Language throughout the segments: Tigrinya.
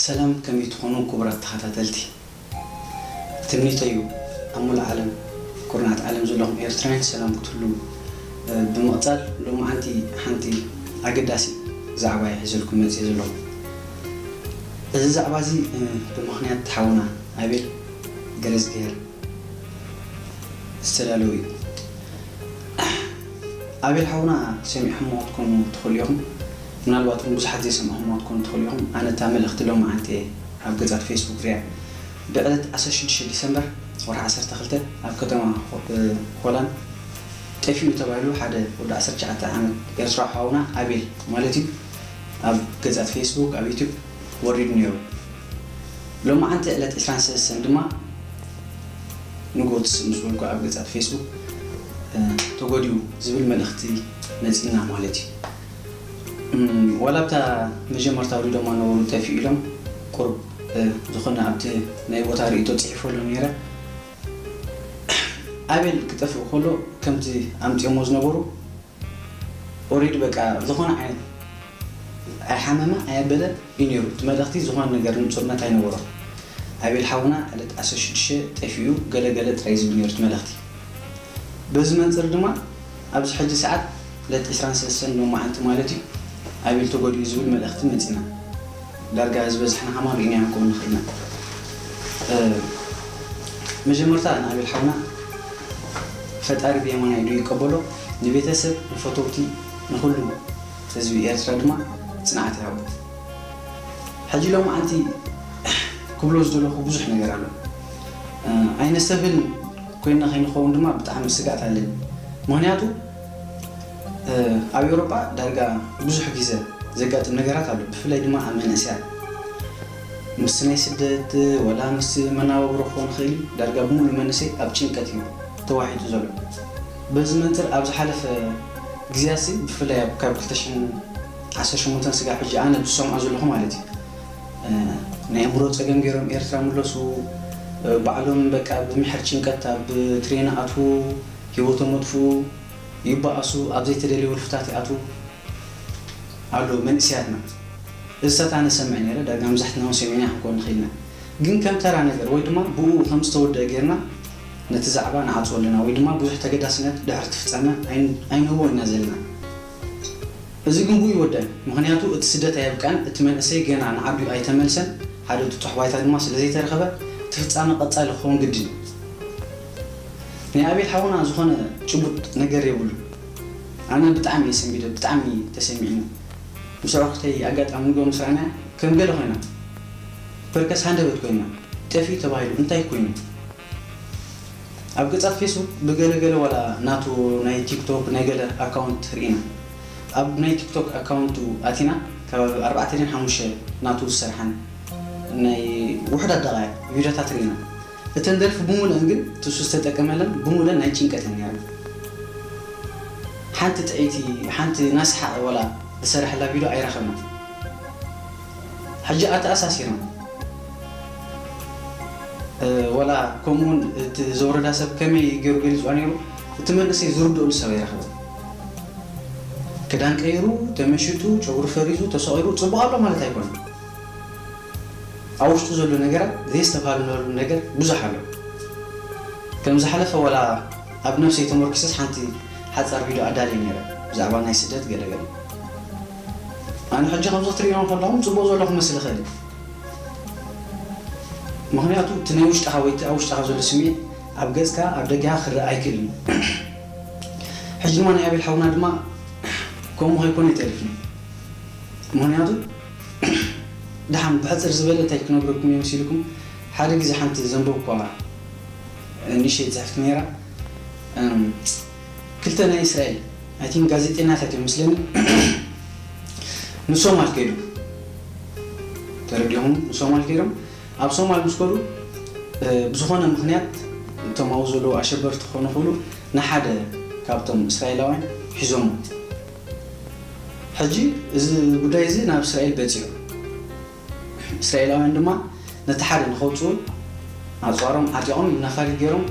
ሰላም፣ ከመይ ትኾኑ ክቡራት ተኸታተልቲ? ትምኒተይ እዩ ኣብ ሙሉእ ዓለም፣ ኩርናዓት ዓለም ዘለኹም ኤርትራውያን ሰላም ክትህሉ፣ እ፣ ብምቕጻል ሎማዓንቲ ሓንቲ ኣገዳሲ ዛዕባ እየ ሒዘልኩም መጽየ ዘለኹ። እዚ ዛዕባ እዚ፣ እ፣ ብምኽንያት ሓውና ኣቤል ገረዝግሄር ዝተዳለወ እዩ። ኣቤል ሓውና ሰሚዕኹምዎ ክትኮኑ ትኽእሉ ኢኹም። ምናልባት እውን ብዙሓት ዘይሰማዕኹምዎ ክትኮኑ ትኽእሉ ኢኹም። ኣነ እታ መልእኽቲ ሎማዓንቲ እየ ኣብ ገጻት ፌስቡክ ሪኣ። ብዕለት ዓሰርተ ሽዱሽተ ዲሰምበር ወርሒ ዓሰርተ ክልተ ኣብ ከተማ ሆ-፣ እ፣ ሆላንድ ጠፊኡ ተባሂሉ ሓደ ወዲ ዓሰርተ ትሽዓተ ዓመት ኤርትራዊ ሓውና ኣቤል ማለት እዩ ኣብ ገጻት ፌስቡክ፣ ኣብ ዩቱብ ወሪዱ ነይሩ። ሎማዓንቲ ዕለት ዕስራን ሰለስተን ድማ ንግሆ ትስእ ምስ በልኩ ኣብ ገጻት ፌስቡክ፣ እ፣ ተጎዲኡ ዝብል መልእኽቲ መጺእና ማለት እዩ። እም፣ ዋላ ኣብታ መጀመርታ ኣውሪዶማ ነበሩ ጠፊኡ ኢሎም ቁሩብ፣ እ፣ ዝኾነ ኣብቲ ናይ ቦታ ርእይቶ ጽሒፈሎም ነይረ። ኣቤል ክጠፍእ ከሎ ከምቲ ኣምጺኦሞ ዝነበሩ ኦሬዲ በቃ ዝኾነ ዓይነት ኣይሓመመ ኣየበለ እዩ ነይሩ። እቲ መልእኽቲ ዝኾነ ነገር ንጹርነት ኣይነበሮን። ኣቤል ሓውና ዕለት ዓሰርተ ሽዱሽተ ጠፊኡ ገለ ገለ ጥራይ ዝብል ነይሩ እቲ መልእኽቲ። በዚ መንጽር ድማ ኣብዚ ሕጂ ሰዓት ዕለት ዕስራን ሰለስተን ሎማዓንቲ ማለት እዩ ኣቤል ተጎዲኡ ዝብል መልእኽቲ መጺና። ዳርጋ ዝበዝሕና ከማን ርኢናዮ ክንከውን ንኽእል ኢና። እ፣ መጀመርታ ንኣቤል ሓውና ፈጣሪ ብየማናይ ኢዱ ይቀበሎ፣ ንቤተሰብ፣ ንፈተውቲ፣ ንኹሉ ህዝቢ ኤርትራ ድማ ጽንዓት ይሃቦ። ሕጂ ሎማዓንቲ ክብሎ ዝደለኹ ብዙሕ ነገር ኣሎ። እ፣ ኣይነስተብህልን ኮይንና ከይንኸውን ድማ ብጣዕሚ ስግኣት ኣለኒ። ምኽንያቱ፣ እ፣ ኣብ ኤውሮጳ ዳርጋ ብዙሕ ግዜ ዘጋጥም ነገራት ኣሎ፣ ብፍላይ ድማ ኣብ መንእሰያት። ምስ ናይ ስደት፣ ወላ ምስ መነባብሮ ክኸውን ይኽእል እዩ፣ ዳርጋ ብምሉእ መንእሰይ ኣብ ጭንቀት እዩ ተዋሒጡ ዘሎ። በዚ መንጽር ኣብ ዝሓለፈ ግዜያትሲ፣ ብፍላይ ኣብ፣ ካብ ክልተ ሽሕን ዓሰርተ ሸሞንተን ስጋብ ሕጂ ኣነ ዝሰምዖ ዘለኹ ማለት እዩ፣ እ፣ ናይ ኣእምሮ ጸገም ገይሮም ኤርትራ ምለሱ፣ እ፣ ባዕሎም በቃ ብምሕር ጭንቀት ኣብ ትሬን ኣትዉ፣ ህይወቶም ኣጥፍኡ፣ ይበኣሱ፣ ኣብ ዘይተደልየ ወልፍታት ይኣትዉ ኣለዉ መንእሰያትና። እዚታት ኣነ እሰምዕ ነይረ፣ ዳርጋ መብዛሕትና እውን ሰሚዕና ክንኮን ንኽእል ኢና። ግን ከም ተራ ነገር ወይ ድማ ብኡ ከም ዝተወደአ ጌርና ነቲ ዛዕባ ንዓጽዎ ኣለና ወይ ድማ ብዙሕ ተገዳስነት ድሕሪ እቲ ፍጻመ ኣይን-፣ ኣይንህቦ ኢና ዘለና። እዚ ግን ብኡ ይወደን። ምኽንያቱ እቲ ስደት ኣየብቅዐን፣ እቲ መንእሰይ ገና ንዓዱ ኣይተመልሰን፣ ሓደ ጥጡሕ ባይታ ድማ ስለ ዘይተረኸበ እቲ ፍጻመ ቀጻሊ ክኸውን ግድን እዩ። ናይ ኣቤል ሓውና ዝኾነ ጭቡጥ ነገር የብሉን። ኣነ ብጣዕሚ እየ ሰንቢደ፣ ብጣዕሚ ተሰሚዕኒ። ምስ ኣዕሩኽተይ ኣጋጣሚ ንግሆ ምስ ረኣናያ ከም ገለ ኮይና። ፐርከስ ሃንደበት ኮይና። ጠፊኡ ተባሂሉ እንታይ ኮይኑ? ኣብ ገጻት ፌስቡክ ብገለ ገለ ዋላ ናቱ ናይ ቲክቶክ ናይ ገለ ኣካውንት ርኢና። ኣብ ናይ ቲክቶክ ኣካውንቱ ኣቲና ከባቢ ኣርባዕተ ድን ሓሙሽተ ናቱ ዝሰርሓን ናይ ውሑዳት ደቓይቕ ቪድዮታት ርኢና። እተን ደርፊ ብምሉእን ግን ትሱ ዝተጠቀመለን ብምሉእን ናይ ጭንቀት እየን ነይረን። ሓንቲ ጥዕይቲ፣ ሓንቲ ናስሓቕ ዋላ ዝሰርሐላ ቪድዮ ኣይረኸብናን። ሕጂ ኣተኣሳሲርና። እ፣ ወላ ከምኡውን እቲ ዘውረዳ ሰብ ከመይ ገይሩ ገሊጹዋ ነይሩ፣ እቲ መንእሰይ ዝርድኦሉ ሰብ ኣይረኸበን። ክዳን ቀይሩ፣ ተመሽጡ፣ ጨጉሩ ፈሪዙ፣ ተሰቒሉ፣ ጽቡቕ ኣሎ ማለት ኣይኮነን። ኣብ ውሽጡ ዘሎ ነገራት፣ ዘየስተብሃልናሉ ነገር ብዙሕ ኣሎ። ከም ዝሓለፈ ወላ ኣብ ነብሰይ ተመርኪሰስ ሓንቲ ሓጻር ቪድዮ ኣዳልየ ነይረ፣ ብዛዕባ ናይ ስደት ገለ ገለ። ኣነ ሕጂ ከምዚ ክትርእዮም ከለኹም ጽቡቕ ዘሎ ክመስል ይኽእል እዩ። ምኽንያቱ እቲ ናይ ውሽጥኻ ወይ እቲ ኣብ ውሽጥኻ ዘሎ ስምዒት ኣብ ገጽካ፣ ኣብ ደገኻ ክረኣ ኣይክእልን እዩ። ሕጂ ድማ ናይ ኣቤል ሓውና ድማ ከምኡ ከይኮነ ኣይተርፍን እዩ። ምኽንያቱ ደሓን ብሕጽር ዝበለ እንታይ ክነግረኩም እየ መሲልኩም፣ ሓደ ግዜ ሓንቲ ዘንበብኳ ንእሽተይ ጽሕፍቲ ነይራ። እም፣ ክልተ ናይ እስራኤል፣ I think ጋዜጠኛታት እዮም መስለኒ፣ ንሶማል ከይዶም። ተረዲኹም? ንሶማል ከይዶም። ኣብ ሶማል ምስ ከዱ፣ እ፣ ብዝኾነ ምኽንያት እቶም ኣብኡ ዘለዉ ኣሸበርቲ ክኾኑ ይኽእሉ፣ ንሓደ ካብቶም እስራኤላውያን ሒዞሞ። ሕጂ እዚ ጉዳይ እዚ ናብ እስራኤል በጺሑ። እስራኤላውያን ድማ ነቲ ሓደ ንኸውጽኡ ኣጽዋሮም ዓጢቖም ነፋሪት ገይሮም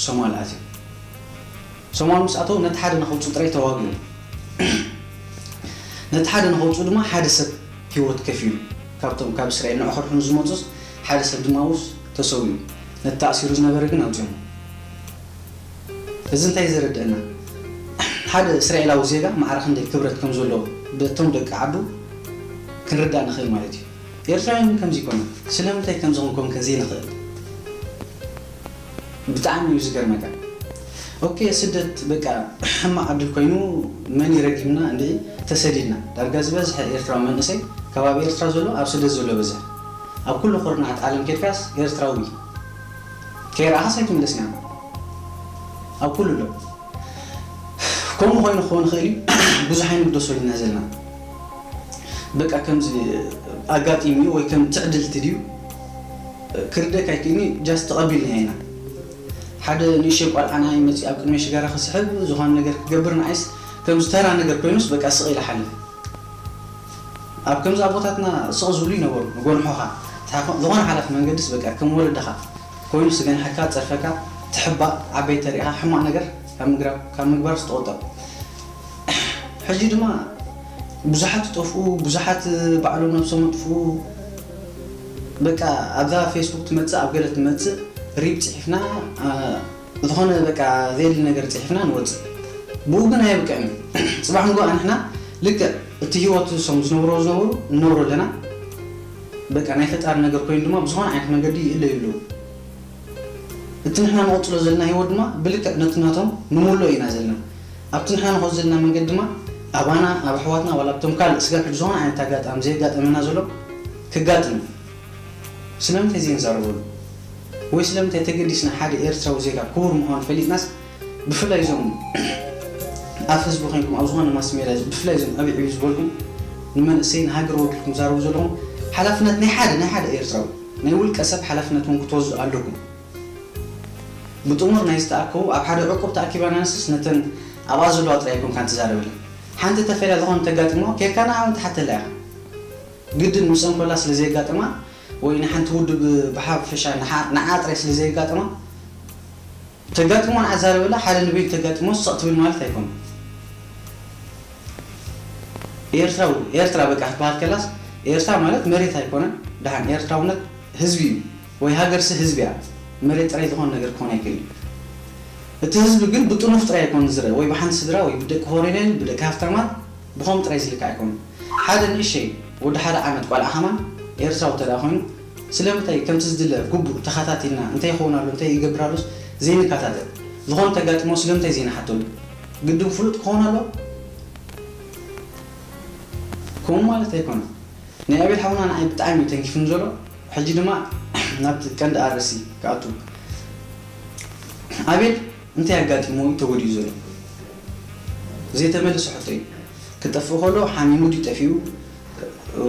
ሶማል ኣትዮም። ሶማል ምስ ኣተዉ ነቲ ሓደ ንኸውጽኡ ጥራይ ተዋጊኦም። ነቲ ሓደ ንኸውጽኡ ድማ ሓደ ሰብ ህይወት ከፊሉ። ካብቶም ካብ እስራኤል ንዑ ከድሕኑ ዝመጹስ ሓደ ሰብ ድማ ውስ ተሰዊኡ። ነቲ ተኣሲሩ ዝነበረ ግን ኣውጺኦሞ። እዚ እንታይ ዘረድአና? ሓደ እስራኤላዊ ዜጋ ማዕረ ክንደይ ክብረት ከም ዘለዎ በቶም ደቂ ዓዱ ክንርዳእ ንኽእል ማለት እዩ። ኤርትራውያን ግን ከምዚ ይኮነ። ስለምንታይ ከምዚ ክንኮን ከ ዘይንኽእል? ብጣዕሚ እዩ ዝገርመካ። ኦኬ፣ ስደት በቃ ሕማቕ ዕድል ኮይኑ መን ይረጊምና እንዴ? ተሰዲድና። ዳርጋ ዝበዝሐ ኤርትራዊ መንእሰይ ከባቢ ኤርትራ ዘሎ ኣብ ስደት ዘሎ በዝሕ። ኣብ ኩሉ ኩርናዓት ዓለም ኬድካስ ኤርትራዊ ከይረኣኻስ ኣይትምለስን ኢኻ። ኣብ ኩሉ ኣሎ። ከምኡ ኮይኑ ክኸውን ይኽእል እዩ። ብዙሕ ኣይንግደሶ ኢና ዘለና። በቃ ከምዚ ኣጋጢሙ ወይ ከም ትዕድልቲ ድዩ ክርደካ ኣይክእልኒ። ጃስት ተቐቢልና ኢና። ሓደ ንእሽተይ ቆልዓ ንዓይ መፂእ ኣብ ቅድሚ ሽጋራ ክስሕብ ዝኾነ ነገር ክገብር ንዓይስ ከምዚ ተራ ነገር ኮይኑስ በቃ ስቕ ኢለ ሓልፍ። ኣብ ከምዚ ኣቦታትና ስቕ ዝብሉ ይነበሩ፣ ንጎንሖኻ። ዝኾነ ሓላፍ መንገድስ በቃ ከም ወለድኻ ኮይኑ ስገንሐካ፣ ጸርፈካ፣ ትሕባእ፣ ዓበይቲ ተሪእኻ ሕማቕ ነገር ካብ ምግራብ፣ ካብ ምግባር ዝተቖጠብ። ሕጂ ድማ ብዙሓት ይጠፍኡ፣ ብዙሓት ባዕሎም ነብሶም የጥፍኡ። በቃ ኣብዛ ፌስቡክ ትመጽእ፣ ኣብ ገለ ትመጽእ፣ ሪፕ ጽሒፍና፣ አ፣ ዝኾነ በቃ ዘየድሊ ነገር ጽሒፍና ንወጽእ። ብኡ ግን ኣየብቅዕን እዩ። ጽባሕ ንግሆ ኣንሕና ልክዕ እቲ ህይወት እሶም ዝነብሮ ዝነበሩ ንነብሮ ኣለና። በቃ ናይ ፈጣሪ ነገር ኮይኑ ድማ ብዝኾነ ዓይነት መንገዲ ይእለዩ ኣለዉ። እቲ ንሕና ንቐጽሎ ዘለና ህይወት ድማ ብልክዕ ነቲ ናቶም ንምልኦ ኢና ዘለና። ኣብቲ ንሕና ንኸዶ ዘለና መንገዲ ድማ ኣባና፣ ኣብ ኣሕዋትና፣ ዋላ ኣብቶም ካልእ ስጋብ ሕጂ ዝኾነ ዓይነት ኣጋጣሚ ዘየጋጠመና ዘሎ ከጋጥም እዩ። ስለምንታይ ዘይንዛረበሉ? ወይ ስለምንታይ ተገዲስና ሓደ ኤርትራዊ ዜጋ ክቡር ምዃኑ ፈሊጥናስ፣ ብፍላይ እዞም ኣብ ህዝቢ ኮይንኩም ኣብ ዝኾነ ማስ ሜድያ፣ ብፍላይ እዞም ዕብይ ዕብይ ዝበልኩም ንመንእሰይ ንሃገር ወኪልኩም ትዛረቡ ዘለኹም፣ ሓላፍነት ናይ ሓደ፣ ናይ ሓደ ኤርትራዊ፣ ናይ ውልቀ ሰብ ሓላፍነት እውን ክትወስዱ ኣለኩም። ብጥሙር ናይ ዝተኣከቡ ኣብ ሓደ ዕቁብ ተኣኪባ ናንስስ ነተን ኣብኣ ዘለዋ ጥራይ ኣይኮንካን ትዛረበለን። ሓንቲ ተፈልያ ዝኾነ ተጋጥሞ ኬድካ ንዓ እውን ትሓተላ ኢኻ። ግድን ምስአን ኮላ ስለ ዘየጋጠማ ወይ ንሓንቲ ውድብ ብሓፈሻ ንዓ፣ ንዓ ጥራይ ስለ ዘየጋጠማ ተጋጢሞ ንዓ ዛረበላ ሓደ ንበይኑ ተጋጢሞ ስቕ ትብል ማለት ኣይኮነን። ኤርትራዊ፣ ኤርትራ በቃ ክትበሃል ከላስ ኤርትራ ማለት መሬት ኣይኮነን። ደሓን ኤርትራውነት ህዝቢ እዩ ወይ ሃገርሲ ህዝቢ እያ። መሬት ጥራይ ዝኾነ ነገር ክኾን ኣይክእልን። እቲ ህዝቢ ግን ብጥኑፍ ጥራይ ኣይኮን ዝረአ ወይ ብሓንቲ ስድራ ወይ ብደቂ ኮሎኔል ብደቂ ሃፍታማት ብኸም ጥራይ ዝልካ ኣይኮኑን። ሓደ ንእሸይ ወዲ ሓደ ዓመት ቆልዓ ከማን ኤርትራዊ እንተ ደኣ ኮይኑ ስለምንታይ ከምቲ ዝድለ ግቡእ ተኸታቲልና እንታይ ይኸውን ኣሎ እንታይ ይገብር ኣሎስ ዘይንከታተል ዝኾነ ተጋጥሞ ስለምንታይ ዘይንሓተሉ ግድን ፍሉጥ ክኸውን ኣሎ ከምኡ ማለት ኣይኮነን። ናይ ኣቤል ሓውና ንዓይ ብጣዕሚ እዩ ተንኪፍኒ ዘሎ። ሕጂ ድማ ናብቲ ቀንዲ ኣርእሲ ክኣቱ። ኣቤል እንታይ ኣጋጢሞ እዩ ተጎዲኡ ዘሎ? ዘይተመልሰ ሕቶ እዩ። ክጠፍእ ከሎ ሓሚሙ ድዩ ጠፊኡ?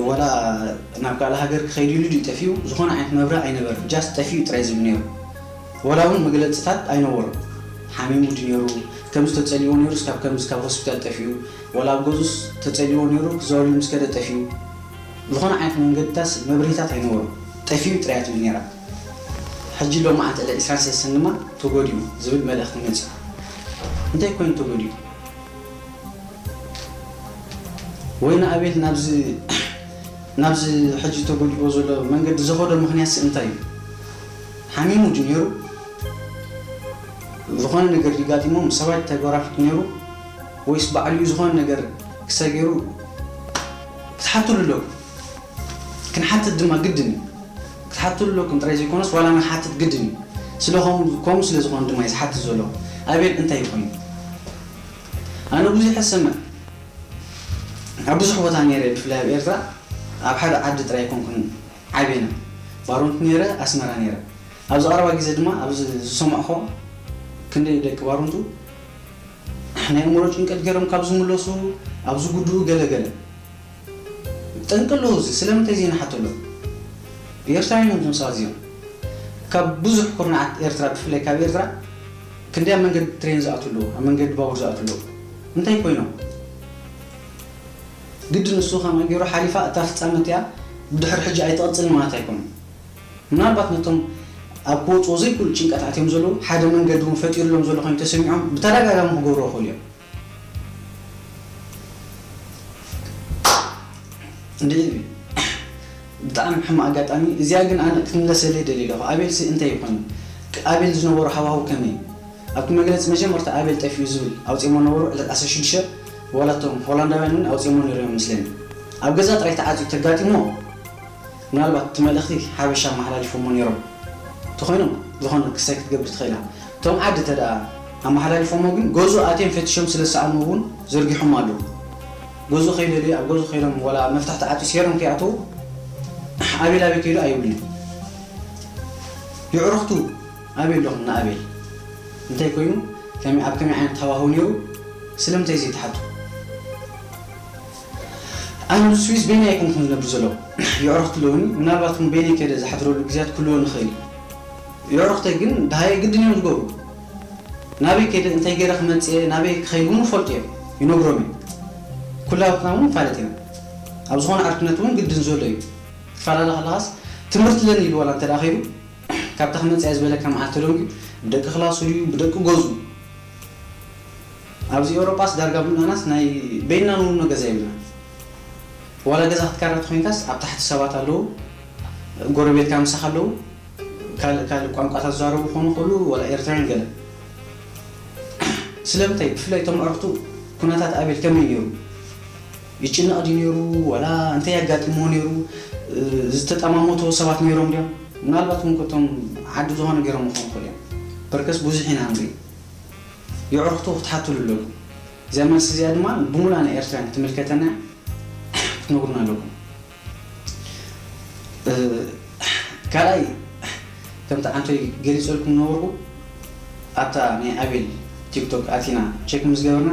ወላ ናብ ካልእ ሃገር ክኸይድ ኢሉ ድዩ ጠፊኡ? ዝኾነ ዓይነት መብርሂ ኣይነበረን። ጃስት ጠፊኡ ጥራይ ዝብል ነይሩ። ወላ እውን መግለፅታት ኣይነበሮን። ሓሚሙ ድዩ ነይሩ? ከምዚ ተፀሊዎ ነይሩስ ካብ ከምዚ ካብ ሆስፒታል ጠፊኡ? ወላ ኣብ ገዙስ ተፀሊዎ ነይሩ ክዘዋወር ምስ ከደ ጠፊኡ? ዝኾነ ዓይነት መንገድታስ መብርሂታት ኣይነበሮን። ጠፊኡ ጥራይ እያ ትብል ነይራ። ሕጂ ሎማዓንቲ ዕለት ዕስራን ሰለስተን ድማ ተጎዲኡ ዝብል መልእኽቲ መፂኡ። እንታይ ኮይኑ ተጎዲኡ? ወይ ንኣቤል ናብዚ ናብዚ ሕጂ ተጎዲእዎ ዘሎ መንገዲ ዘኸዶ ምኽንያትስ እንታይ እዩ? ሓሚሙ ድዩ ነይሩ? ዝኾነ ነገር ድጋጢሞ ምስ ሰባት ተጎራፊቱ ነይሩ? ወይስ ባዕሉ እዩ ዝኾነ ነገር ክሰገሩ ክትሓትሉ ኣለኩም። ክንሓትት ድማ ግድን እዩ። ክትሓትሉ ኣለኩም ጥራይ ዘይኮነስ ዋላ ንሓትት ግድን እዩ። ስለ ከምኡ ከምኡ ስለ ዝኾነ ድማ እዩ ዝሓትት ዘሎ። ኣቤል እንታይ ይኾን? ኣነ ብዙሕ ይሰምዕ ኣብ ብዙሕ ቦታ ነይረ ብፍላይ ኣብ ኤርትራ ኣብ ሓደ ዓዲ ጥራይ ኣይኮንኩን ዓብየና ባሮንቱ ነይረ ኣስመራ ነይረ ኣብዚ ቀረባ ግዜ ድማ ኣብዚ ዝሰማዕኮ ክንደይ ደቂ ባሮንቱ ናይ ኣእምሮ ጭንቀት ገይሮም ካብ ዝምለሱ ኣብ ዝጉድኡ ገለ ገለ ጠንቂ ኣለዎ እዚ ስለምንታይ ዘይንሓተሎም ኤርትራውያን እዮም እዞም ሰባት እዚኦም ካብ ብዙሕ ኩርናዓት ኤርትራ ብፍላይ ካብ ኤርትራ ክንደይ ኣብ መንገዲ ትሬን ዝኣትዉ ኣለዉ ኣብ መንገዲ ባቡር ዝኣትዉ ኣለዉ እንታይ ኮይኖም ግዲ ንሱ ከማይ ገይሩ ሓሊፋ እታ ፍጻመ እቲኣ ብድሕሪ ሕጂ ኣይትቕጽልን ማለት ኣይኮነን ምናልባት ነቶም ኣብ ክወጽዎ ዘይክእሉ ጭንቀት ኣትዮም ዘለዉ ሓደ መንገዲ እውን ፈጢሩሎም ዘሎ ኮይኑ ተሰሚዖም ብተደጋጋሚ ክገብርዎ ይኽእሉ እዮም እንድዒ ብጣዕሚ ሕማቕ ኣጋጣሚ። እዚኣ ግን ኣነ ክትምለሰለይ ደልየ ኣለኹ። ኣቤልሲ እንታይ ይኾን? ኣቤል ዝነበሮ ሃዋህው ከመይ? ኣብቲ መግለጺ መጀመርታ ኣቤል ጠፊኡ ዝብል ኣውጺኦሞ ነበሩ ዕለት ዓሰርተ ሽዱሽተ፣ ዋላ እቶም ሆላንዳውያን እውን ኣውጺኦሞ ነይሮም ይመስለኒ። ኣብ ገዛ ጥራይ ተዓጽዩ ተጋጢሞ ምናልባት እቲ መልእኽቲ ሓበሻ ኣመሓላሊፎሞ ነይሮም እንተኾይኖም ዝኾነ ክስታይ ክትገብር ትኽእል እያ። እቶም ዓዲ እንተ ደኣ ኣመሓላሊፎሞ ግን ገዝኡ ኣትዮም ፈቲሾም ስለ ዝሰኣኑ እውን ዘርጊሖም ኣለዉ። ገዝኡ ከይደልዩ ኣብ ገዝኡ ከይዶም ዋላ መፍትሕ ተዓጽዩ ሴሮም ከይኣተዉ ኣቤል ኣበይ ከይዱ ኣይብሉን እዮም። የዕሩኽቱ ኣበይ ኣለኹም ንኣቤል እንታይ ኮይኑ ከመይ ኣብ ከመይ ዓይነት ሃዋህው ነይሩ ስለምንታይ ዘይትሓቱ? ኣነ ምስ ስዊስ በይነይ ኣይኮንኩን ዝነብር ዘለኹ። የዕሩኽቲ ኣለውኒ፣ ምናልባት እውን በይነይ ከይደ ዝሓድረሉ ግዜያት ክህልወኒ ይኽእል እዩ። የዕሩኽተይ ግን ደሃየ ግድን እዮም ዝገብሩ። ናበይ ከይደ እንታይ ገይረ ክመጽእ እየ ናበይ ክኸይድ እውን ይፈልጡ እዮም፣ ይነግሮም እዮም። ኩላትና እውን ንፋለጥ ኢና። ኣብ ዝኾነ ዓርክነት እውን ግድን ዘሎ እዩ። ክትፈላለ ከለኻስ ትምህርቲ ኣለኒ ኢሉ ዋላ እንተ ደኣ ከይዱ ካብታ ክመጽእ እየ ዝበለካ መዓልቲ ተደንጉዩ ብደቂ ክላሱ ድዩ ብደቂ ገዝኡ ኣብዚ ኤውሮጳስ ዳርጋ ምሉኣናስ ናይ በይንና ንውኖ ገዛ የብልና። ዋላ ገዛ ክትካረ ተኾይንካስ ኣብ ታሕቲ ሰባት ኣለዉ፣ ጎረቤትካ ምሳኻ ኣለዉ፣ ካልእ ካልእ ቋንቋታት ዝዛረቡ ክኾኑ ይኽእሉ፣ ዋላ ኤርትራውያን ገለ። ስለምንታይ ብፍላይ እቶም ኣዕሩኽቱ ኩነታት ኣቤል ከመይ ነይሩ? ይጭነቕ ድዩ ነይሩ? ዋላ እንታይ ኣጋጢምዎ ነይሩ? ዝተጠማመቱ ሰባት ነይሮም ድዮም? ምናልባት እውን እቶም ዓዲ ዝኾነ ገይሮም ክኾኑ ይኽእሉ እዮም። በርከስ ብዙሕ ኢና ንርኢ። የዕሩኽቱ ክትሓትሉ ኣለኩም። እዚኣ መልሲ እዚኣ ድማ ብሙሉኣ ንኤርትራውያን ትምልከተና ክትነግሩና ኣለኩም። ካልኣይ ከምቲ ዓንቶይ ገሊፀልኩም ነበርኩ ኣብታ ናይ ኣቤል ቲክቶክ ኣቲና ቸክ ምስ ገበርና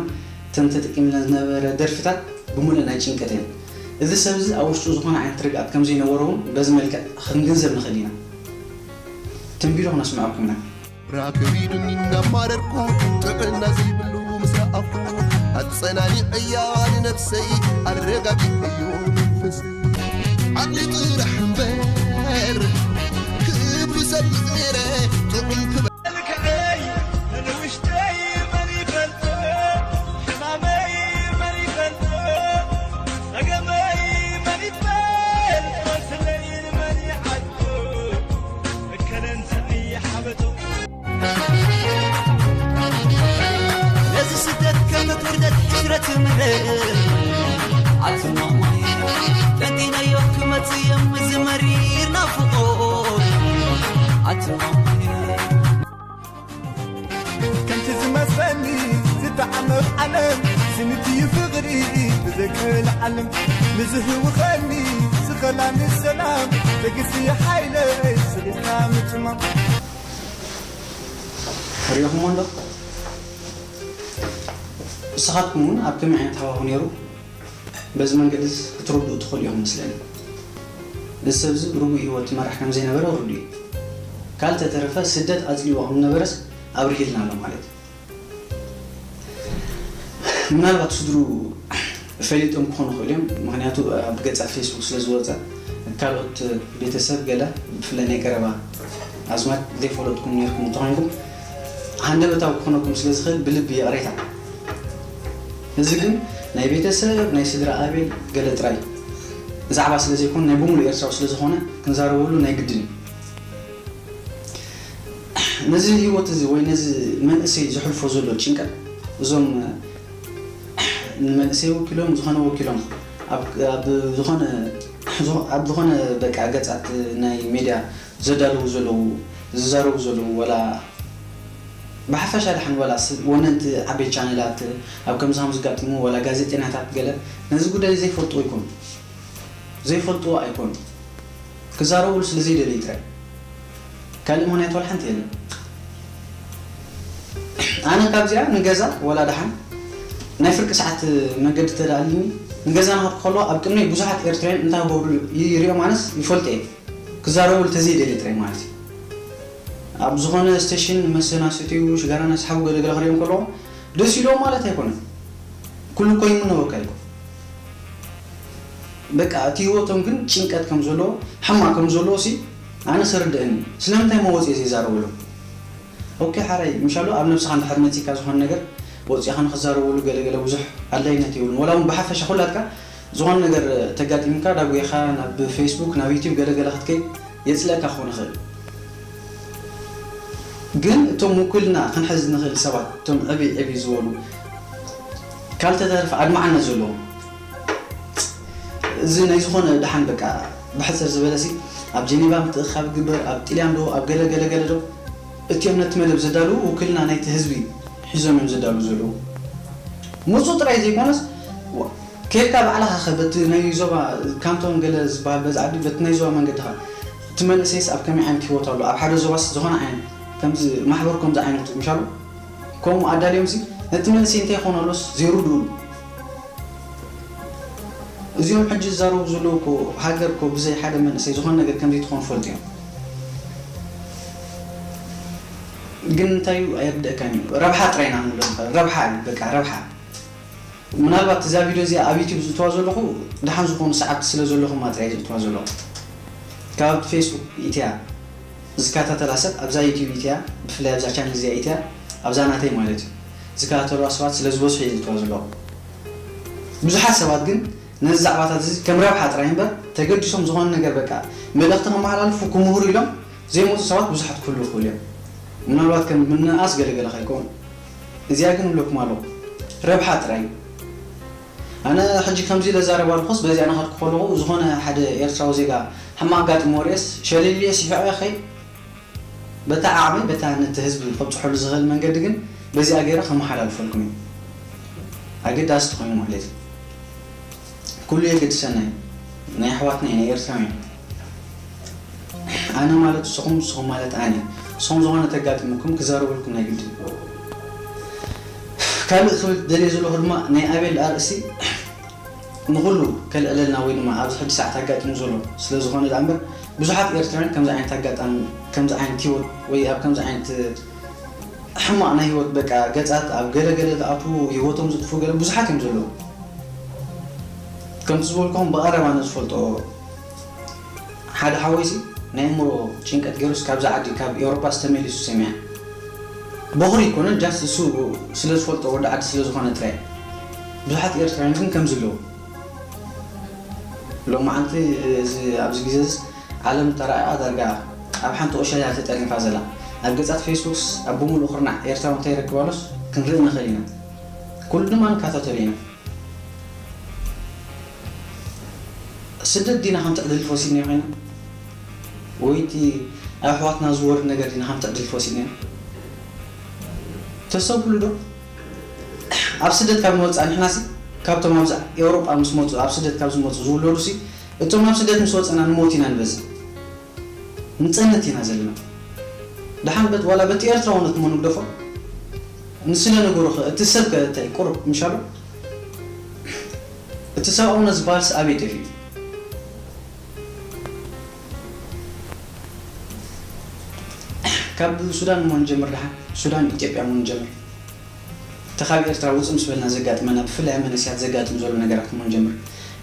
እተን ተጠቂምለን ዝነበረ ደርፍታት ብምሉእ ናይ ጭንቀት እየን። እዚ ሰብ እዚ ኣብ ውሽጡ ዝኾነ ዓይነት ርግኣት ከም ዘይነበሮ እውን በዚ መልክዕ ክንግንዘብ ንኽእል ኢና። ትንቢሉ ክነስምዐኩም ኢና። ራክብ ኢሉኒ እናማረርኩ ጥዕና ዘይብሉ ምስ ረኣኹ ኣጸናኒዐያ ንነብሰይ ኣረጋጊዐዮ መንፈሰይ ዓቕሊ ጥራሕ እምበር ክብሉ ሰምዕ ነይረ ጥዑም ክበ መልክዐይ ንውሽጠይ መን ይፈልጦ ሕማመይ መን ይፈልጦ ጸገመይ መን ይበል ቁስለይ መን ይዓዶ እከለን ሰኒ ሓበጦ ነዚ ስደት ከም ውርደት ሕስረት ምረ ኣትማማይ ጠንጢነዮ ክመጽእ እዮም እዚ መሪር ናፍቖት ኣትማማይ ከምቲ ዝመስለኒ ዝተዓመቕ ዓለም ስንትዩ ፍቕሪ ብዘይክእል ዓለም ንዝህውኸኒ ዝኸላኒ ሰላም ትዕግስቲ ሓይለይ ስሪትካ ምትማም ሪኢኹሞ እንዶ ንስኻትኩም እውን ኣብ ከመይ ዓይነት ሃዋሁ ነይሩ በዚ መንገዲ እዚ ክትርድኡ ትኽእሉ ኢኹም መስለኒ። እዚ ሰብ እዚ ርጉእ ህይወት ይመርሕ ከም ዘይነበረ ርዱእ እዩ። ካልእ ተተረፈ ስደት ኣጽሊዎ ከም ዝነበረስ ኣብሪሂልና ኣሎ ማለት እዩ። ምናልባት ስድርኡ ፈሊጦም ክኾኑ ይኽእሉ እዮም። ምኽንያቱ ኣብ ገጻት ፌስቡክ ስለ ዝወጸ ካልኦት ቤተሰብ ገለ ብፍላይ ናይ ቀረባ ኣዝማድ ዘይፈለጥኩም ነይርኩም እንተኾይንኩም ሃንደበታዊ ክኾነኩም ስለ ዝኽእል ብልቢ ይቕሬታ። እዚ ግን ናይ ቤተሰብ ናይ ስድራ ኣቤል ገለ ጥራይ ዛዕባ ስለ ዘይኮነ ናይ ብምሉእ ኤርትራዊ ስለ ዝኾነ ክንዛረበሉ ናይ ግድን እዩ። ነዚ ህይወት እዚ ወይ ነዚ መንእሰይ ዘሕልፎ ዘሎ ጭንቀት እዞም ንመንእሰይ ወኪሎም ዝኾነ ወኪሎም ኣብ ዝኾነ ኣብ ዝኾነ በቃ ገጻት ናይ ሜድያ ዘዳልዉ ዘለዉ ዝዛረቡ ዘለዉ ወላ ብሓፈሻ ደሓን ዋላ ወነንቲ ዓበይቲ ቻነላት ኣብ ከምዚ ከም ዝጋጥሙ ዋላ ጋዜጠኛታት ገለ ነዚ ጉዳይ ዘይፈልጥዎ ይኮኑ ዘይፈልጥዎ ኣይኮኑ ክዛረብሉ ስለ ዘይደለዩ ጥራይ ካልእ ምክንያት ዋላ ሓንቲ የለን ኣነ ካብዚኣ ንገዛ ወላ ደሓን ናይ ፍርቂ ሰዓት መንገዲ ተዳልኒ ንገዛ ንኸድ ከሎ ኣብ ቅድመይ ብዙሓት ኤርትራውያን እንታይ ገብሩ ይሪኦም ኣነስ ይፈልጦ እየ ክዛረቡ ተዘይደልየ ጥራይ ማለት እዩ ኣብ ዝኾነ ስቴሽን መሰናሰቲኡ ሽጋራ ናስሓቡ ገለገለ ክሪኦም ከለዎም ደስ ኢሎም ማለት ኣይኮነን ኩሉ እኮ ይምነወካ እዩ በቃ እቲ ህይወቶም ግን ጭንቀት ከም ዘለዎ ሕማቅ ከም ዘለዎ ሲ ኣነ ስርድእኒ ስለምንታይ መወፅኢ ዘይዛረብሎም ኦኬ ሓራይ ምሻሉ ኣብ ነብስኻ እንድሕር መፂካ ዝኾነ ነገር ወፂኻ ንክዛረበሉ ገለገለ ብዙሕ ኣድላይነት የብሉን ወላ እውን ብሓፈሻ ኩላትካ ዝኾነ ነገር ተጋጢምካ ዳጉኻ ናብ ፌስቡክ ናብ ዩቲብ ገለገለ ክትከይ የፅለካ ክኾን ይኽእል። ግን እቶም ውክልና ክንሕዝ ንኽእል ሰባት እቶም ዕብይ ዕብይ ዝበሉ ካልተተርፈ ኣድማዕነት ዘለዎም እዚ ናይ ዝኾነ ደሓን በቃ ብሕፅር ዝበለሲ ኣብ ጀኔቫ ምትእኻብ ግበር ኣብ ጥልያን ዶ ኣብ ገለ ገለ ገለ ዶ እቲኦም ነቲ መደብ ዘዳልዉ ውክልና ናይቲ ህዝቢ ሒዞም እዮም ዘዳልዉ ዘለዉ። ምፁ ጥራይ ዘይኮነስ ዋ- ከድካ ባዕልኻ ኸ በቲ ናይ ዞባ ካንቶን ገለ ዝበሃል በዚ ዓዲ በቲ ናይ ዞባ መንገድኻ እቲ መንእሰይስ ኣብ ከመይ ዓይነት ህይወት ኣሎ ኣብ ሓደ ዞባስ ዝኾነ ዓይነት ከምዚ ማሕበር ከምዚ ዓይነት ምሻሉ ከምኡ ኣዳልዮም ሲ ነቲ መንእሰይ እንታይ ይኾን ኣሎስ ዘይርድኡሉ እዚኦም ሕጂ ዝዛረቡ ዘለዉ እኮ ሃገር እኮ ብዘይ ሓደ መንእሰይ ዝኾነ ነገር ከምዘይትኾን ፈልጡ እዮም። ግን እንታይ እዩ ኣየርድእካን እዩ ረብሓ ጥራይ ኢና ንብሎ ንኽእል ረብሓ እዩ በቃ ረብሓ ምናልባት እዛ ቪድዮ እዚኣ ኣብ ዩቲብ ዝእትዋ ዘለኹ ድሓን ዝኾኑ ሰዓብቲ ስለ ዘለኹማ ጥራይ ዝእትዋ ዘለኹ ካብ ፌስቡክ ኢትያ ዝከታተላ ሰብ ኣብዛ ዩቲብ ኢትያ ብፍላይ ኣብዛ ቻነል እዚኣ ኢትያ ኣብዛ ናተይ ማለት እዩ ዝከታተልዋ ሰባት ስለ ዝበዝሑ እየ ዝእትዋ ዘለኹ ብዙሓት ሰባት ግን ነዚ ዛዕባታት እዚ ከም ረብሓ ጥራይ እምበር ተገዲሶም ዝኾነ ነገር በቃ መልእኽቲ ከመሓላልፉ ክምህሩ ኢሎም ዘይመፁ ሰባት ብዙሓት ክህልዉ ይኽእሉ እዮም። ምናልባት ከም ምንእኣስ ገለገለ ከይከውን እዚኣ ግን እብለኩም ኣለኹ ረብሓ ጥራይ እዩ። ኣነ ሕጂ ከምዚ ኢለ ዛረብ ኣለኹስ በዚኣ ናኸድኩ ከለኹ ዝኾነ ሓደ ኤርትራዊ ዜጋ ሕማቕ ኣጋጢሞ ርእየስ ሸሊልየ ስሒቐ ከይድ በታ ዓቕመይ በታ ነቲ ህዝቢ ከብፅሐሉ ዝኽእል መንገዲ ግን በዚኣ ገይረ ከመሓላልፈልኩም እዩ ኣገዳሲ ተኾይኑ ማለት እዩ ኩሉ የገድሰና እዩ ናይ ኣሕዋትና እዩ ናይ ኤርትራውያን ኣነ ማለት ንስኹም ንስኹም ማለት ኣነ ንስኹም ዝኾነ ተጋጥምኩም ክዛረበልኩም ናይ ግድን ካልእ ክብል ደልየ ዘለኹ ድማ ናይ ኣቤል ኣርእሲ ንኹሉ ከልዕለልና ወይ ድማ ኣብዚ ሕጂ ሰዓት ኣጋጢሙ ዘሎ ስለ ዝኾነ ደኣ እምበር ብዙሓት ኤርትራውያን ከምዚ ዓይነት ኣጋጣሚ ከምዚ ዓይነት ህይወት ወይ ኣብ ከምዚ ዓይነት ሕማቕ ናይ ህይወት በቃ ገጻት ኣብ ገለ ገለ ዝኣትዉ ህይወቶም ዝጥፍኡ ገለ ብዙሓት እዮም ዘለዉ ከምቲ ዝበልኩኹም ብቐረባ ንዝፈልጦ ሓደ ሓወይሲ ናይ እምሮ ጭንቀት ገይሩስ ካብዚ ዓዲ ካብ ኤውሮጳ ዝተመሊሱ ሰሚዐ በኹሪ ይኮነን ጃስት እሱ ስለ ዝፈልጦ ወዲ ዓዲ ስለ ዝኾነ ጥራይ ብዙሓት ኤርትራውያን ግን ከምዚ ኣለዉ ሎም መዓልቲ ኣብዚ ግዜ ዓለም ተራእያ ዳርጋ ኣብ ሓንቲ ቁሸት እያ ተጠርኒፋ ዘላ ኣብ ገጻት ፌስቡክስ ኣብ ብምሉእ ኩርናዕ ኤርትራዊ እንታይ ይረክብ ኣሎስ ክንርኢ ንኽእል ኢና ኩሉ ድማ ንከታተሎ ኢና ስደት ዲና ከም ትዕድል ፈሲድና ኮይና ወይቲ ኣብ ኣሕዋትና ዝወርድ ነገር ዲና ከም ትዕድል ፈሲድና ተሰብሉ ዶ ኣብ ስደት ካብ ንወፅእ ንሕናሲ ካብቶም ኣብዚ ኤውሮጳ ምስ መፁ ኣብ ስደት ካብ ዝመፁ ዝውለዱ ሲ እቶም ኣብ ስደት ምስ ወፀና ንሞት ኢና ንበዝእ ንፀንት ኢና ዘለና ደሓን በት ዋላ በቲ ኤርትራውነት እሞ ንግደፎ ንስለ ነገሩ ኸ እቲ ሰብ ከ እንታይ ቁሩብ ምሻሉ እቲ ሰብኣውነት ዝበሃል ሲ ኣበይ ጠፊኡ ካብ ሱዳን እሞ ንጀምር ደሓን ሱዳን ኢትዮጵያ እሞ ንጀምር ተኻብ ኤርትራ ውፅእ ምስ በልና ዘጋጥመና ብፍላይ ኣብ መንእሰያት ዘጋጥም ዘሎ ነገራት እሞ ንጀምር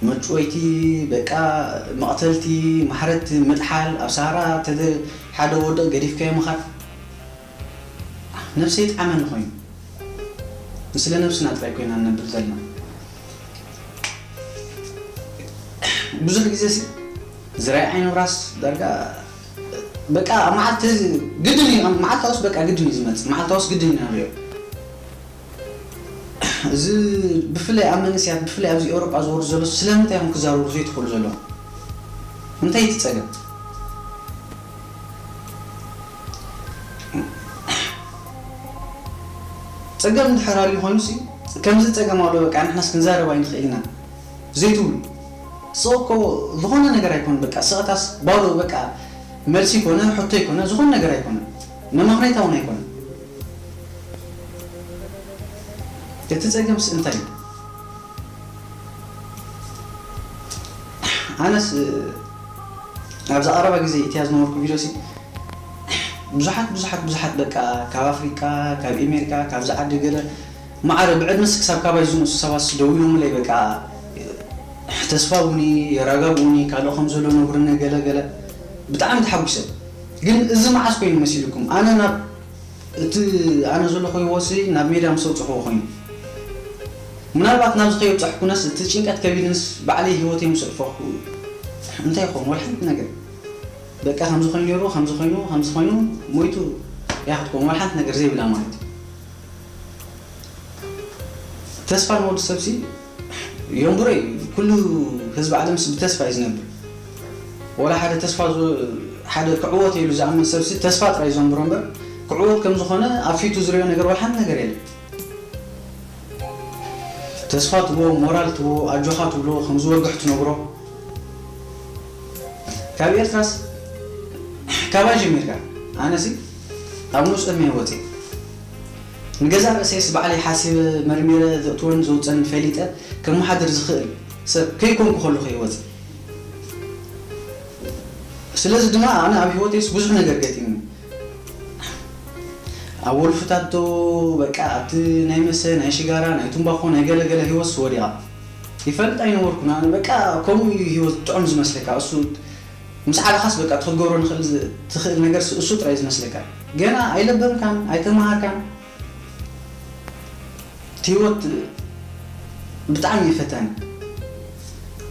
መጭወይቲ በቃ መቕተልቲ ማሕረድቲ ምጥሓል ኣብ ሰሃራ ተደ ሓደ ወድቕ ገዲፍካዮ ምኻድ ነብሰይ ይጥዓመኒ ኮይኑ ንስለ ነብስና ጥራይ ኮይና ንነብር ዘለና ብዙሕ ግዜ ሲ ዝራይ ዓይኒ ብራስ ዳርጋ በቃ መዓልቲ ግድን እዩ መዓልታውስ በቃ ግድን እዩ ዝመፅእ መዓልታውስ ግድን እዩ ንሪኦ እዚ ብፍላይ ኣብ መንእስያት ብፍላይ ኣብዚ ኤውሮጳ ዝወርድ ዘሎ ስለምንታይ ኢኹም ክዛረቡ ዘይትኽእሉ ዘለኹም እንታይ እቲ ፀገም ፀገም እንድሕር ኣልዩ ኮይኑ ሲ ከምዚ ፀገም ኣሎ በቃ ንሕናስ ክንዛረብ ኣይንኽእል ኢና ዘይትብሉ ስቕ እኮ ዝኾነ ነገር ኣይኮነ በቃ ስቕታስ ባዶ በቃ መልሲ ይኮነ ሕቶ ይኮነ ዝኾነ ነገር ኣይኮነ መማኽነይታ እውን ኣይኮነ እቲ ፀገምስ እንታይ እዩ ኣነስ ኣብዛ ቀረባ ግዜ ኢትያ ዝነበርኩ ቪድዮ ሲ ብዙሓት ብዙሓት ብዙሓት በቃ ካብ ኣፍሪቃ ካብ ኤሜሪካ ካብዚ ዓዲ ገለ ማዕረ ብዕድመስ ክሳብ ካባይ ዝንእሱ ሰባት ደዊሎምለይ በቃ ተስፋ ቡኒ የረጋግኡኒ ካልኦ ከም ዘሎ ነግሩኒ ገለ ገለ ብጣዕሚ ተሓጒሰ ግን እዚ መዓስ ኮይኑ መሲልኩም ኣነ ናብ እቲ ኣነ ዘለኹ ህይወትሲ ናብ ሜዳ ምስ ኣውፅኹዎ ኮይኑ ምናልባት ናብዚ ከይብጻሕኩነስ እቲ ጭንቀት ከቢድንስ ባዕለይ ህይወተይ ምስ ኣጥፋእኩ እንታይ ይኸውን? ወላ ሓንቲ ነገር። በቃ ከምዚ ኮይኑ ነይሩ፣ ከምዚ ኮይኑ፣ ከምዚ ኮይኑ ሞይቱ እያ ክትከውን፣ ወላ ሓንቲ ነገር ዘይብላ ማለት እዩ። ተስፋ ንወዲ ሰብሲ የንብሮ እዩ። ኩሉ ህዝቢ ዓለምስ ብተስፋ እዩ ዝነብር። ወላ ሓደ ተስፋ ዝ-፣ ሓደ ክዕወት ኢሉ ዝኣምን ሰብሲ ተስፋ ጥራይ ዘንብሮ እምበር፣ ክዕወት ከም ዝኾነ ኣብ ፊቱ ዝሪኦ ነገር ወላ ሓንቲ ነገር የለን። ተስፋ ትቦ፣ ሞራል ትቦ፣ ኣጆኻ ትብሎ፣ ከም ዝወግሕ ትነግሮ። ካብ ኤርትራስ ካባይ ጀሚርካ? ኣነሲ ኣብ ንኡስ ዕድመ ወፂ ንገዛእ ርእሰይስ ባዕለይ ሓሲበ መርሚረ ዘእትወን ዘውፀን ፈሊጠ ከመሓድር ዝኽእል ሰብ ከይኮንኩ ከለኹ ይወፅ። ስለዚ ድማ ኣነ ኣብ ህይወተይስ ብዙሕ ነገር ገጢሙ። ኣብ ወልፍታት ዶ በቃ ኣብቲ ናይ መሰ ናይ ሽጋራ ናይ ቱምባኾ ናይ ገለገለ ህይወት ወዲቓ ይፈልጥ ኣይነበርኩን። ኣነ በቃ ከምኡ እዩ ህይወት ጥዑም ዝመስለካ። እሱ ምስ ዓለኻስ በቃ ክትገብሮ ንኽእል ዝ-፣ ትኽእል ነገር ስ-፣ እሱ ጥራይ ዝመስለካ። ገና ኣይለበምካን ኣይተመሃርካን። እቲ ህይወት ብጣዕሚ እዩ ፈታኒ።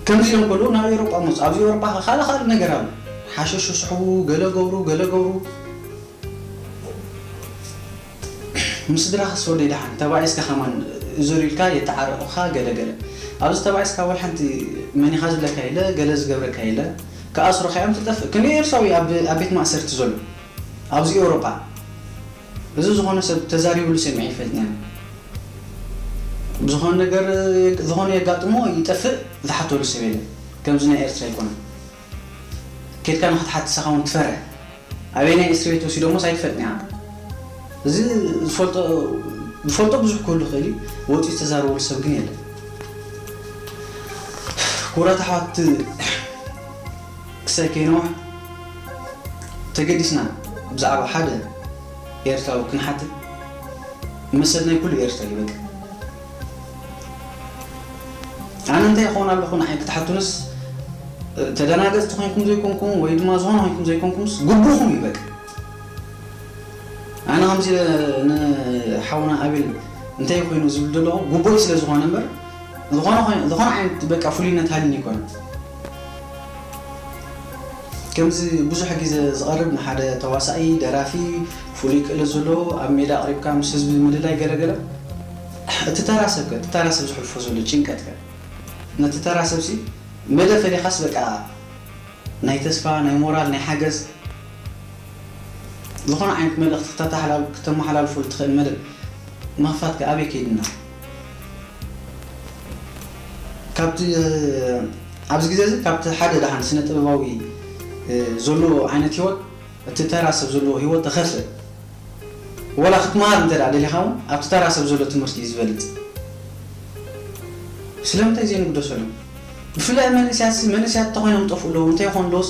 ከምዚ ኢሎም ከለዉ ናብ ኤውሮጳ መፁ። ኣብዚ ኤውሮጳ ኸ ካልእ ካልእ ነገር ኣሎ። ሓሸሽ ስሕቡ፣ ገለ ገብሩ፣ ገለ ገብሩ። ምስ ስድራኸስ ወደይ ደሓን ተባኢስካ ከማን እዞር ኢልካ የተዓረቑኻ ገለ ገለ። ኣብዚ ተባኢስካ ወላ ሓንቲ መን ኢኻ ዝብለካ የለ፣ ገለ ዝገብረካ የለ። ክኣስሩኻ እዮም ትጠፍእ። ክንደይ ኤርትራዊ ኣብ፣ ኣብ ቤት ማእሰርቲ ዘሎ ኣብዚ ኤውሮጳ። እዚ ዝኾነ ሰብ ተዛሪብሉ ሰሚዐ ይፈልጥን። ብዝኾነ ነገር ዝኾነ የጋጥሞ ይጠፍእ ዝሓተሉ ሰብ የለን። ከምዚ ናይ ኤርትራ ኣይኮነን። ኬድካ ንኽትሓትት ንስኻ እውን ትፈርሕ። ኣበየናይ እስር ቤት ወሲዶሞስ ኣይትፈልጥን ኢኻ። እዚ ዝፈልጦ፣ ዝፈልጦ ብዙሕ ክህሉ ይኽእል እዩ፣ ወፂኡ ዝተዛረበሉ ሰብ ግን የለን። ክቡራት ኣሕዋት፣ ክሳይ ከይነውሕ ተገዲስና ብዛዕባ ሓደ ኤርትራዊ ክንሓትት መሰል ናይ ኩሉ ኤርትራ እዩ በቃ። ኣነ እንታይ ይኸውን ኣለኹ ንዓይ ክትሓቱንስ፣ ተደናገጽቲ ኮይንኩም ዘይኮንኩም ወይ ድማ ዝኾነ ኮይንኩም ዘይኮንኩምስ ግቡእኹም እዩ በቃ። ኣነ ከምዚ ንሓውና ኣቤል እንታይ ኮይኑ ዝብል ዘለኹ ግቡእ ስለ ዝኾነ እምበር፣ ዝኾነ ኮይኑ፣ ዝኾነ ዓይነት በቃ ፍሉይነት ሃልኒ ይኮነ። ከምዚ ብዙሕ ግዜ ዝቐርብ ንሓደ ተዋሳኢ፣ ደራፊ፣ ፍሉይ ክእለት ዘለዎ ኣብ ሜዳ ኣቕሪብካ ምስ ህዝቢ ምልላይ ገለገለ፣ እቲ ተራ ሰብ ከ፣ እቲ ተራ ሰብ ዝሕልፎ ዘሎ ጭንቀት ከ፣ ነቲ ተራ ሰብሲ መደ ፈሊኻስ በቃ ናይ ተስፋ፣ ናይ ሞራል፣ ናይ ሓገዝ ዝኾነ ዓይነት መልእኽቲ ክተተሓላል-፣ ክተመሓላልፈሉ ትኽእል መደብ ምኽፋት ከ ኣበይ ከይድና? ካብቲ፣ ኣብዚ ግዜ እዚ ካብቲ ሓደ ደሓን ስነ ጥበባዊ፣ እ፣ ዘለዎ ዓይነት ህይወት እቲ ተራ ሰብ ዘለዎ ህይወት ተኸፍእ። ወላ ክትመሃር እንተ ደኣ ደሊኻ እውን ኣብቲ ተራ ሰብ ዘሎ ትምህርቲ እዩ ዝበልጽ። ስለምንታይ ዘይንግደሰሎም? ብፍላይ መንእሰያት፣ መንእሰያት እንተኾይኖም ጠፍኡ ኣለዉ፣ እንታይ ይኾን ዶስ?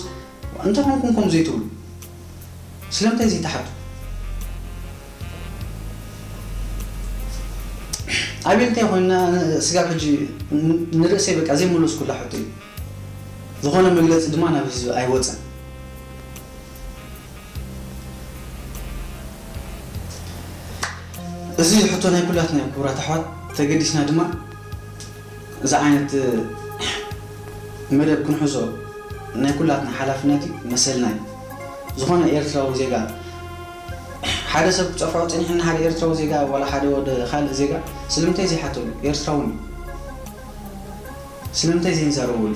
እንታይ ኾንኩም ከምኡ ዘይትብሉ? ስለምንታይ ዘይትሓቱ? ኣቤል እንታይ ኾይንና ስጋብ ሕጂ ን-፣ ንርእሰይ በቃ ዘይመለስኩላ ሕቶ እዩ። ዝኾነ መግለጺ ድማ ናብ ህዝቢ ኣይወጸን። እዚ ሕቶ ናይ ኩላትና እዩ ክቡራት ኣሕዋት፣ ተገዲስና ድማ እዚ ዓይነት መደብ ክንሕዞ ናይ ኩላትና ሓላፍነት እዩ፣ መሰልና እዩ። ዝኾነ ኤርትራዊ ዜጋ ሓደ ሰብ ክጸፍዖ ጸኒሕና፣ ሓደ ኤርትራዊ ዜጋ ዋላ ሓደ ወደ ካልእ ዜጋ ስለምንታይ ዘይሓተሉ? ኤርትራውን እዩ። ስለምንታይ ዘይንዛረበሉ?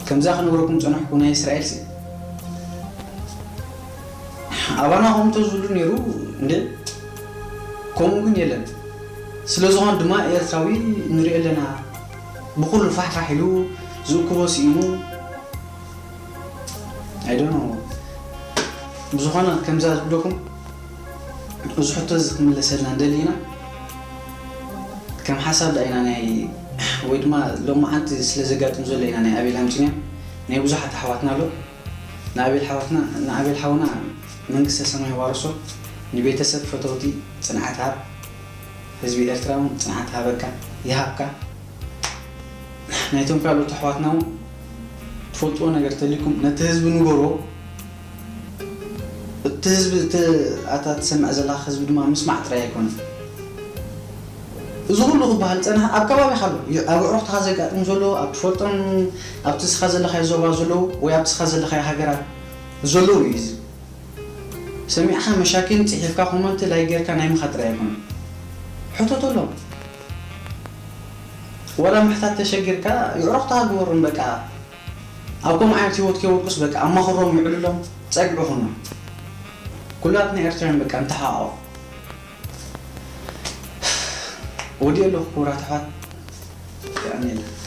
ከምዛ ክነግረኩም ጸናሕኩ ናይ እስራኤል ሲ ኣባና ከምኡ ተዝህሉ ነይሩ እንደ ከምኡ ግን የለን። ስለ ዝኾነ ድማ ኤርትራዊ ንሪኦ ኣለና ብኩሉ ፋሕፋሕ ኢሉ ዝእክቦ ስኢኑ I don't know። ብዝኾነ ከምዛ ዝብለኩም እዚ ሕቶ እዚ ክምለሰልና ንደሊ ኢና። ከም ሓሳብ ዳ ኢና ናይ ወይ ድማ ሎማዓንቲ ስለ ዘጋጥም ዘሎ ኢና ናይ ኣቤል ኣምጺና ናይ ብዙሓት ኣሕዋትና ኣሎ። ንኣቤል ሓወትና ንኣቤል ሓውና መንግስተ ሰማይ ዋርሶ ንቤተሰብ ፈተውቲ ጽንዓት ሃብ ህዝቢ ኤርትራ እውን ጽንዓት ሃበካ ይሃብካ። ናይቶም ካልኦት ኣሕዋትና እውን ትፈልጥዎ ነገር ተልይኩም ነቲ ህዝቢ ንገርዎ። እቲ ህዝቢ እቲ ኣታ ትሰምዕ ዘለኻ ህዝቢ ድማ ምስማዕ ጥራይ ኣይኮነን። እዚ ኩሉ ክበሃል ዝጸንሐ ኣብ ከባቢኻ ኣሎ። ኣብ ኣዕሩኽትኻ ዘጋጥም ዘሎ፣ ኣብ ትፈልጦም፣ ኣብቲ ንስኻ ዘለኻዮ ዞባ ዘለዉ ወይ ኣብቲ ንስኻ ዘለኻዮ ሃገራት ዘለዉ እዩ እዚ። ሰሚዕኻ መሻኪን ጽሒፍካ ኮመንት ላይክ ጌርካ ናይ ምኻድ ጥራይ ኣይኮነን። ሕተተሎም። ዋላ ምሕታት ተሸጊርካ የዕሩኽትኻ ግበሮም በቃ። ኣብ ከምኡ ዓይነት ህይወት ከይወድቁስ በቃ ኣማኽሮም፣ ይዕልሎም፣ ጸግዒ ኩኖም። ኩላትና ኤርትራውያን በቃ ንተሓቋቖፍ። ወዲኤ ኣለኹ ክቡራት ኣሕዋት። የቐንየልና።